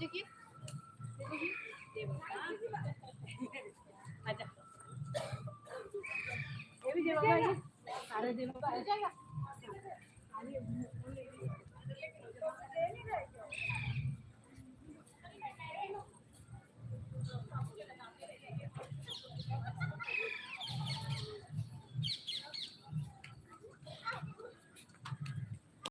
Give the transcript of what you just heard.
दे की दे बाबा। आजा, ये भी दे बाबा, ये। अरे दे बाबा।